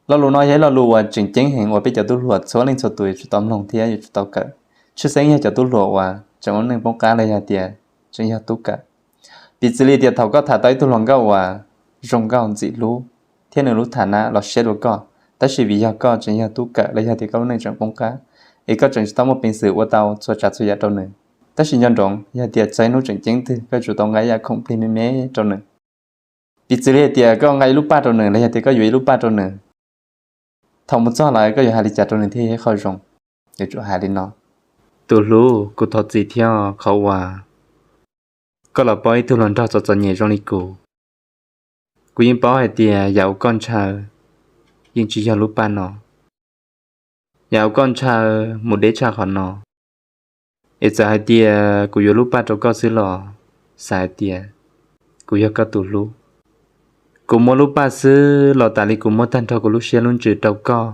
Lo lus no yog ib lo lus uas tseem ceeb heev uas peb cov tub hluas txhua leej txhua tus yuav tsum tau mloog thiab yuav tsum tau kawm, tshwj xeeb yog cov tub hluas uas tseem ua neej poob qab los yog tias tseem yog tub kawm. Piv txwv li tias thaum koj tham tau ib tug hluas nkauj uas zoo nkauj ntxim hlub thiab nws lub tham na los siab dua koj, tab sis vim yog koj tseem yog tub kawm los yog tias koj lub neej tseem poob qab, es koj tseem tsis tau muaj peev xwm ua tau txhua tsav txhua yam rau nws. Tab sis nco ntsoov, yog tias txog ib hnub tseem ceeb twg koj yuav tsum tau nqa ib yam khoom plig me me rau nws. Piv txwv li hais tias koj nqa ib lub paj rau nws los yog tias koj yuav ib lub paj rau nws, thaum mus txog lawm koj yuav hais li cas rau nws thiaj yog ib qho zoo? Yuav tsum hais li no: Tus hlub, kuv thov txim thiab qhov uas koj los pom ib tug hluas nraug txom txom nyem zoo li kuv. Kuv yeej paub hais tias yam uas koj ntshaw yeej tsis yog lub paj no. Yam uas koj ntshaw mus deb tshaj qhov no, es txawm hais tias kuv yuav lub paj rau koj xwb los xav hais tias kuv yog koj tus hlub. Kuv muab lub paj xwb los tas li kuv muab tag nrho kuv lub siab lub ntsws rau koj.